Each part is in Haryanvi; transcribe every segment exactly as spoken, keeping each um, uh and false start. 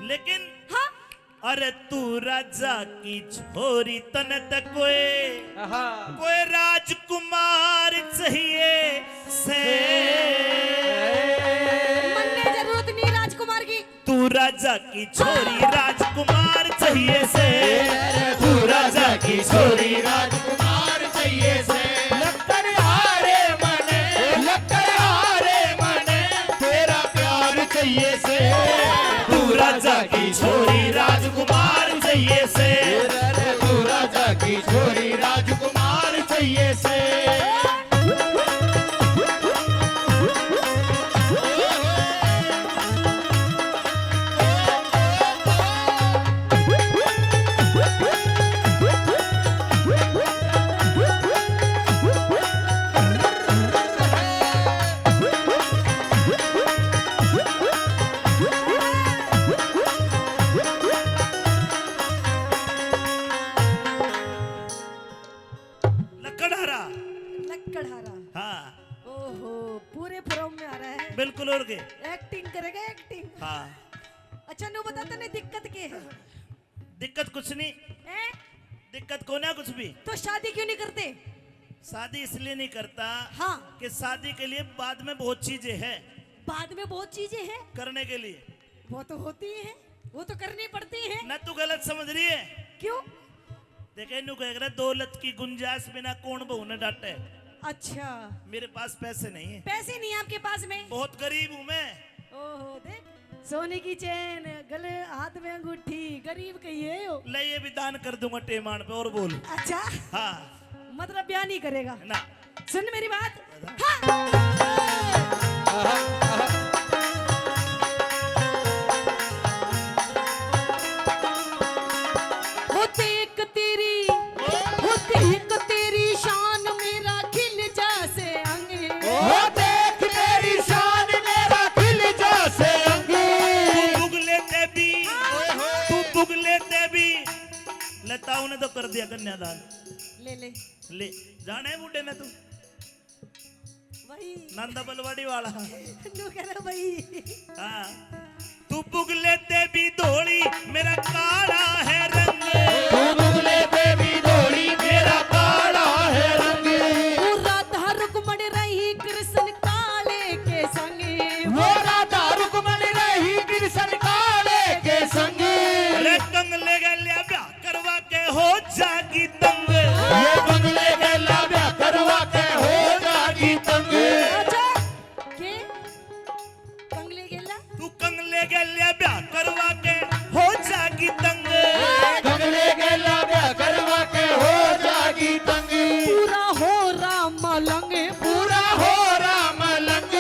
लेकिन हाँ। अरे तू राजा की छोरी, तने त कोई, आहा। कोई राजकुमार चाहिए से। मन्ने जरूरत नहीं राजकुमार की। तू राजा की छोरी, राजकुमार चाहिए से। तू राजा की छोरी, राजकुमार चाहिए से। लक्कड़ हारे मने, लक्कड़ हारे मने, तेरा प्यार चाहिए से। तू राजा की छोरी, राजकुमार चाहिए से। तू राजा की छोरी, राजकुमार चाहिए से। लकड़हारा। लकड़हारा। हाँ। ओहो, पूरे फॉर्म में आ रहा है। बिल्कुल, और के? एक्टिंग करेगा, एक्टिंग। हाँ। अच्छा, न्यू बता, तने दिक्कत के है? दिक्कत कुछ नहीं। हैं? दिक्कत को ना कुछ भी। तो शादी क्यों नहीं करते? शादी इसलिए नहीं करता हाँ। कि शादी के लिए बाद में बहुत चीजें हैं। बाद में बहुत चीजें हैं? करने के लिए। वो तो होती ही है, वो तो करनी पड़ती है। ना, तू गलत समझ रही है। क्यों? देखे, न्यू कह रहा, दौलत की गुंजाइश बिना कौन बहू ने डांटे। अच्छा। मेरे पास पैसे नहीं है। पैसे नहीं है आपके पास में? बहुत गरीब हूँ मैं। ओहो, देख, सोने की चेन, गले, हाथ में अंगूठी, गरीब कहिए हो। ले, ये भी दान कर दूंगा टेमान पे, और बोल। अच्छा। हाँ। मतलब ब्याह नहीं करेगा? ना। सुन मेरी बात। हाँ। वो देख तेरी, वो देख तेरी शान मेरा खिल जा से अंग। वो देख तेरी शान मेरा खिल जा से अंग। तू बुगले ते भी, तू बुगले ते भी। लताओं ने तो कर दिया कन्यादान। ले ले। ले, जाने बूढ़े ने तू। वही। नंदा बलवाड़ी वाला। न्यू कह रहा भाई। हाँ। तू बुगले ते भी धोली, मेरा काला है रंग। तू बुगले ते भी धोली, मेरा काला है रंग। वो राधा रुक्मण रही कृष्ण काले के संग। वो राधा रुक्मण रही कृष्ण काले के संग। अरे कंगले गल्या ब्याह करवा के हो जागी तंग। ये बंगले गैला ब्याह करवा के हो जागी तंग। अच्छा, के? कंगले गेला? तू कंगले गैला ब्याह करवा के हो जागी तंग। कंगले गैला ब्याह करवा के हो जागी तंग। पूरा हो राम मलंग, पूरा हो राम मलंग।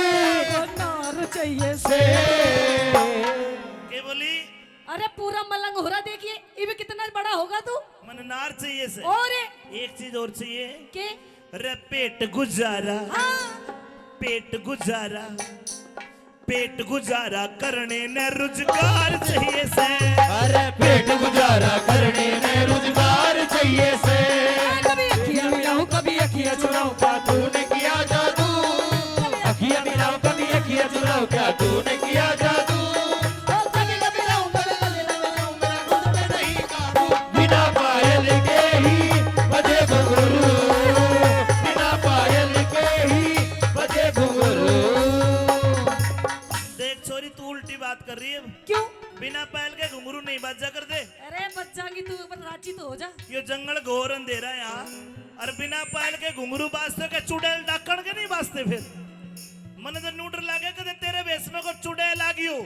नार चाहिए से। के बोली? अरे पूरा मलंग हो रहा, देखिए, इब कितना बड़ा होगा तू। मन नार चाहिए से। और? एक चीज और चाहिए। के? रे पेट गुजारा। हाँ। पेट गुजारा। पेट गुजारा करने ने रुजगार चाहिए से। अरे पेट गुजारा करने ने रुजगार चाहिए से। कभी अखियाँ मिलाऊं, कभी अखियाँ चुराऊं, क्या तूने किया जादू? अखियाँ मिलाऊं, कभी अखियाँ चुराऊं, क्या तूने किया जादू? बिना पायल के ही बजे घुंघरू, बिना पायल के ही बजे घुंघरू। देख छोरी, तू उल्टी बात कर रही है। क्यों? बिना पायल के घुंघरू नहीं बाजा कर दे। अरे बच जाएगी तू, पर राजी तो हो जा। ये जंगल घोर अंधेरा है यार। और बिना पायल के घुंघरू बाजते के चुड़ैल डाकण के नहीं बाजते फिर? मने तो न्यू डर लागे कदे तेरे भेष में को चुड़ैल आ गई हो।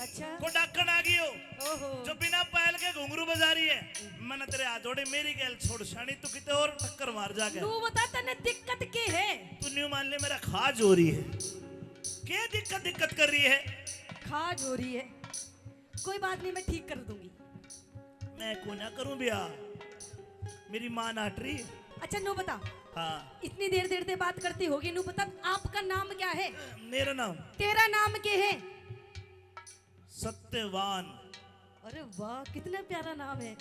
अच्छा। को डाकण आ गई हो। ओहो। जो बिना पायल के घुंघरू बजा रही है। मने तेरे हाथ जोड़े, मेरी गैल छोड़ शानी, तू किते और टक्कर मार जाके। तू बता तने दिक्कत के है? तू न्यू मान ले मेरा खाज हो रही है। क्या दिक्कत, दिक्कत कर रही है? खाज हो रही है। कोई बात नहीं, मैं ठीक कर दूंगी। मैं को ना करूं ब्याह, मेरी माँ नाट रही है। अच्छा न्यू बता। हाँ। इतनी देर देर से बात करती होगी, न्यू बता आपका नाम क्या है? मेरा नाम? तेरा नाम क्या है? सत्यवान। अरे वाह, कितना प्यारा नाम है।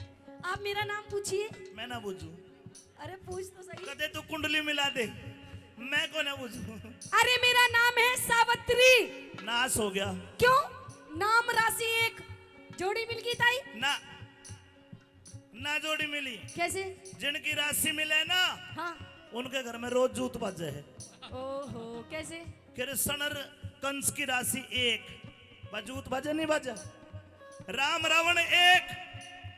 आप मेरा नाम पूछिए। मैं ना पूछूं? अरे पूछ तो सही। कदे तू कुंडली मिला दे, मैं को ना पूछूं। अरे मेरा नाम है सावत सत्तरी। नाश हो गया। क्यों? नाम राशि एक जोड़ी मिल गई ताई। ना, ना जोड़ी मिली। कैसे? जिनकी राशि मिले ना, हाँ। उनके घर में रोज जूत बाजे है। ओहो, कैसे? कृष्ण कंस की राशि एक, बस जूत बाजे नहीं बाजे। राम रावण एक।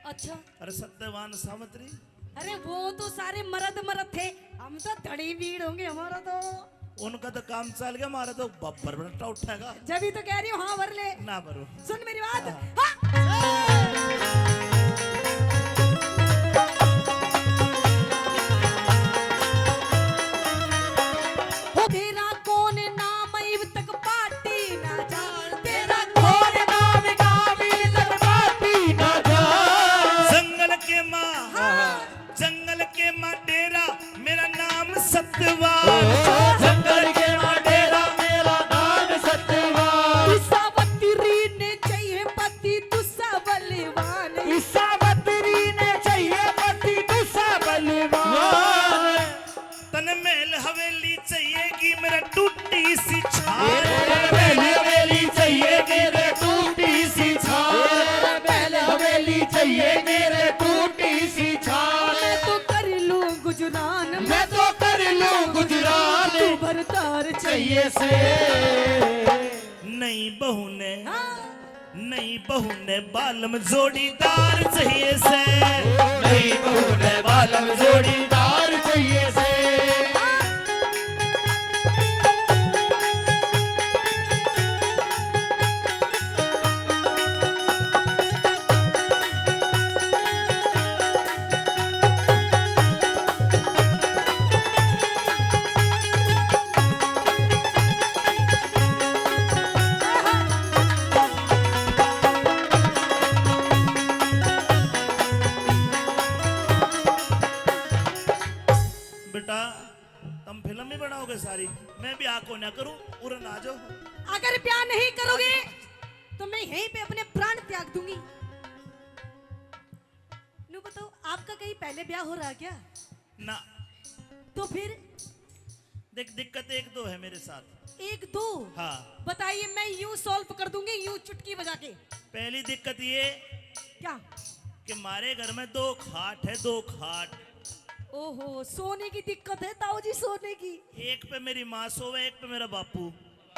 अच्छा। अरे सत्यवान सावित्री। अरे वो तो सारे मर्द मर्द थे, हम तो धड़ी भीड़ होंगे हमारा तो। उनका तो काम चल गया, हमारा तो बब्बर बट्टा उठेगा। जब ही तो कह रही हूँ, हाँ भर ले। ना भरो। सुन मेरी बात। हाँ। हाँ। हो तेरा कौन नाम इब तक पाटी ना जान, तेरा कौन नाम, नाम इब तक पाटी ना जान। जंगल के माँ, हाँ। जंगल के माँ डेरा, मेरा नाम सतवान। ओ, जंगल के माँ डेरा, मेरा नाम सतवान। इस सावित्री ने चाहिए पति दूसरा बलवान। इस सावित्री ने चाहिए पति दूसरा बलवान। तन महल हवेली चाहिएगी मेरा टूटी सी छान। मेरे महल हवेली चाहिएगी मेरा टूटी सी छान। मेरे महल हवेली चाहिए मेरे टूटी सी छान। मैं तो कर लूं गुजरान, मैं तो कर लूं गुजरान। तू भरतार चाहिए से। नई बहू ने, हाँ। नई बहू ने बालम जोड़ीदार चाहिए से। नई बहू ने बालम जोड़ीदार चाहिए से। बेटा, तुम फिल्म ही बनाओगे सारी, मैं ब्याह को ना करूं, उरन आ जाओ। अगर ब्याह नहीं करोगे तो मैं यहीं पे अपने प्राण त्याग दूंगी। नू बताओ, आपका कहीं पहले ब्याह हो रहा क्या? ना। तो फिर? देख, दिक्कत एक दो है मेरे साथ। एक दो? हाँ। बताइए, मैं यूं सॉल्व कर दूंगी, यूं चुटकी बजा के। पहली दिक्कत ये, क्या? कि हमारे घर में दो खाट है, दो खाट। ओहो, सोने की दिक्कत है ताऊ जी, सोने की। एक पे मेरी माँ सोवे, एक पे मेरा बापू।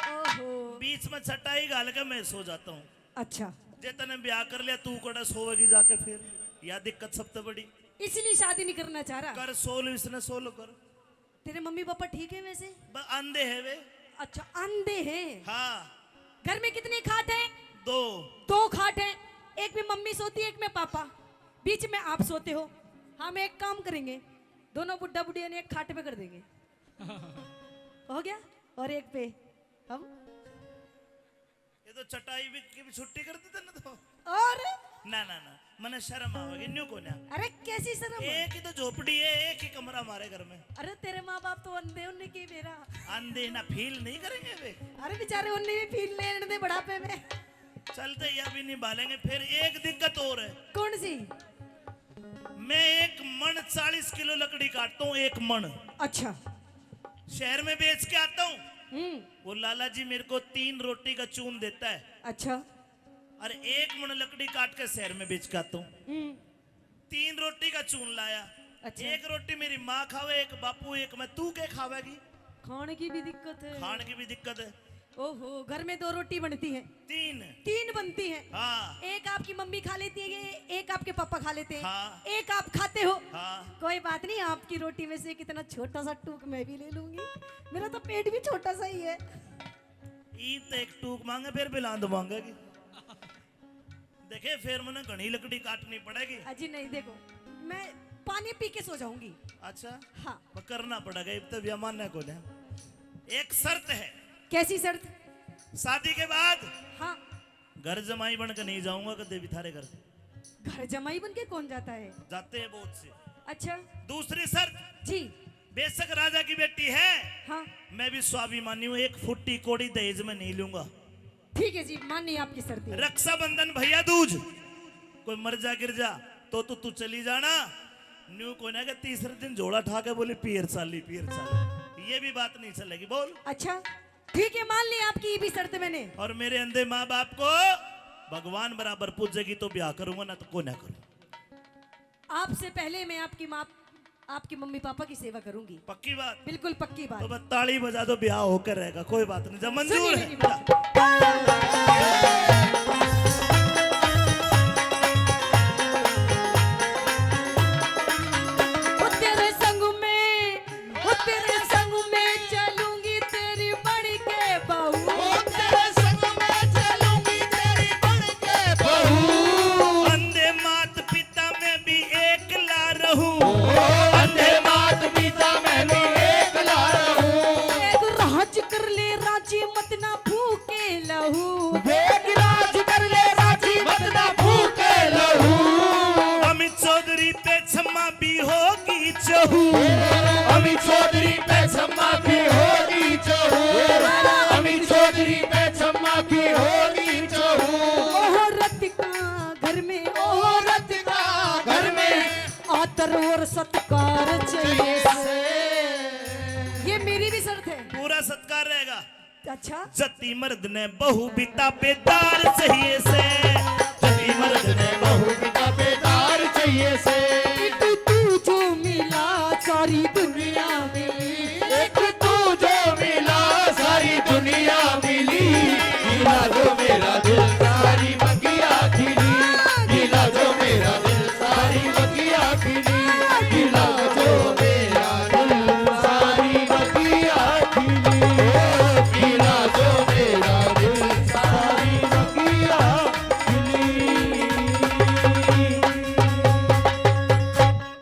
ओहो। बीच में चटाई घाल के मैं सो जाता हूँ। अच्छा। जे तने ब्याह कर लिया, तू कड़ा सोवेगी जाके फिर? या दिक्कत सबसे बड़ी। इसलिए शादी नहीं करना चाह रहा। कर सोल, इसने सोल कर। तेरे मम्मी पापा ठीक है वैसे? ब-, आंधे हैं वे। अच्छा, आंधे हैं। हाँ। घर में कितनी खाट है? दो। दो खाट है, एक में मम्मी सोती है, एक में पापा, बीच में आप सोते हो। हम एक काम करेंगे, दोनों बुड्ढा बुढ़िया ने एक खाट पे कर देंगे। हो गया? और एक पे हम। ये तो चटाई भी की भी छुट्टी कर दी तन्ने तो। और? ना, ना, ना, मने शर्म आवेगी, न्यू को ना। अरे कैसी शर्म? एक ही तो झोपड़ी है, एक ही कमरा हमारे घर में। अरे तेरे माँ बाप तो अंधे, उन्हें की बेरा। अंधे ना फील नहीं करेंगे वे। अरे बेचारे उन्हें भी फील लेने दे बुढ़ापे में। चलते ही अभी नहीं बालेंगे। फिर एक दिक्कत और है। कौन सी? मैं एक मण चालीस किलो लकड़ी काटता हूँ, एक मण। अच्छा। शहर में बेच के आता हूँ। हम्म। वो लाला जी मेरे को तीन रोटी का चून देता है। अच्छा। और एक मण लकड़ी काट के शहर में बेच के आता हूँ। हम्म। तीन रोटी का चून लाया। अच्छा। एक रोटी मेरी माँ खावे, एक बापू, एक मैं। तू के खावेगी? खाने की भी दिक्कत है। खाने की भी दिक्कत है। ओहो, घर में दो रोटी बनती है। तीन। तीन बनती है। हाँ। एक आपकी मम्मी खा लेती है, एक आपके पापा खा लेते हैं, हाँ। एक आप खाते हो। हाँ। कोई बात नहीं, आपकी रोटी में से कितना छोटा सा टूक मैं भी ले लूंगी। मेरा तो पेट भी छोटा सा ही है। ईब तो एक टूक मांगे, फिर बिलांद मांगेगी। देखे, फिर मैंने घनी लकड़ी काटनी पड़ेगी। अजी नहीं, देखो, मैं पानी पी के सो जाऊंगी। अच्छा। हाँ। पर करना पड़ेगा, इब तो ब्याह मानने को दे। एक शर्त है। कैसी शर्त? शादी के बाद हाँ। घर जमाई बन के नहीं जाऊंगा कदे भी थारे घर। घर जमाई बन के कौन जाता है? जाते हैं बहुत से। अच्छा। दूसरी शर्त। जी। बेशक राजा की बेटी है, हाँ। मैं भी स्वाभिमानी हूँ, एक फुट्टी कौड़ी दहेज में नहीं लूंगा। ठीक है जी, मानी आपकी शर्त। रक्षाबंधन, भैया दूज, कोई मर जा गिर जा तो, तो तू चली जाना। न्यू कोई ना के तीसरे दिन झोला ठा के बोली, "पीर चाली, पीर चाली।" ये भी बात नहीं चलेगी। बोल। अच्छा। ठीक है, मान ली आपकी ये भी शर्त मैंने। और मेरे अंधे माँ बाप को भगवान बराबर पूजेगी तो ब्याह करूंगा, ना तो कोन्या करूंगा। आपसे पहले मैं आपकी माँ, आपके मम्मी पापा की सेवा करूंगी। पक्की बात? बिल्कुल पक्की बात। तो बस ताली बजा दो, ब्याह होकर रहेगा, कोई बात नहीं, जब सुनिए मंजूर है। मेरी बात। ओ तेरे संग में, ओ तेरे संग में चलूंगी तेरी बन के बहू। ओ तेरे संग में चलूंगी तेरी बन के बहू। अंधे मात पिता मैं भी एकला रहूं। अंधे मात पिता मैं भी एकला रहूं। एक राज कर ले राजी, मत ना फूके लहू। एक राज कर ले राजी, मत ना फूके लहू। अमित चौधरी पे छम्मा भी होगी चहू। अमित चौधरी पे छम्मा भी होगी चहू। अमित चौधरी पे छम्मा भी होगी चहू। ओहो रतिका घर में, ओहो रतिका घर में आदर और सत्कार चाहिए से। ये मेरी भी शर्त है। पूरा सत्कार रहेगा। अच्छा। जति मर्द ने बहू भी ताबेदार चाहिए से। जति मर्द ने बहू